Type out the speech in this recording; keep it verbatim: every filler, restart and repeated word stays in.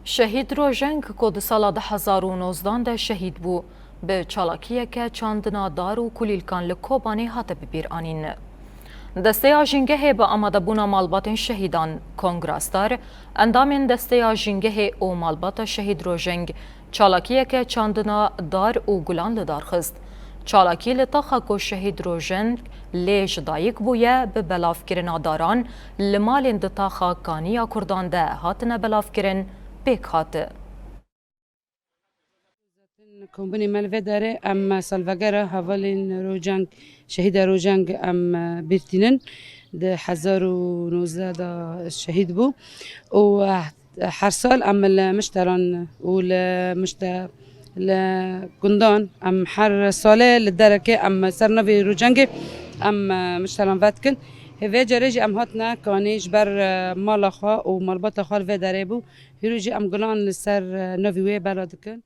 Şehîd Rojeng ku di sala du hezar û nozdan de şehîd bû, bi çalakiyeke çandina dar û kulîlkan li Kobanê hate bibîranîn. Desteya Jîngehê bi amadebûna malbatên şehîdan, Kongrasdar, endamên Desteya Jîngehê û malbata Şehîd Rojeng çalakiyeke çandina dar û gulan li dar xist. Çalakî li taxa ku Şehîd Rojeng lê ji dayik bûye, bi belavkirina daran li malên di taxa Kaniya Kurdan de hatine belavkirin, pêk hat. Kombûnê me li vê derê, em salvegera hevalên Rojeng, şehîda Rojeng em bîr tînin. Di hezar û nozdeh de şehîd bû û her sal em li mişteran û li mişte-, li gundan em her salê li derekê em ser navê Rojengê em mişteran vedikin. Hê vê carê jî em hatine Kanê ji ber mala xwe û malbata xwe li vê derê bû. Hîro jî em gulan li ser, e, navî wê bela dikin.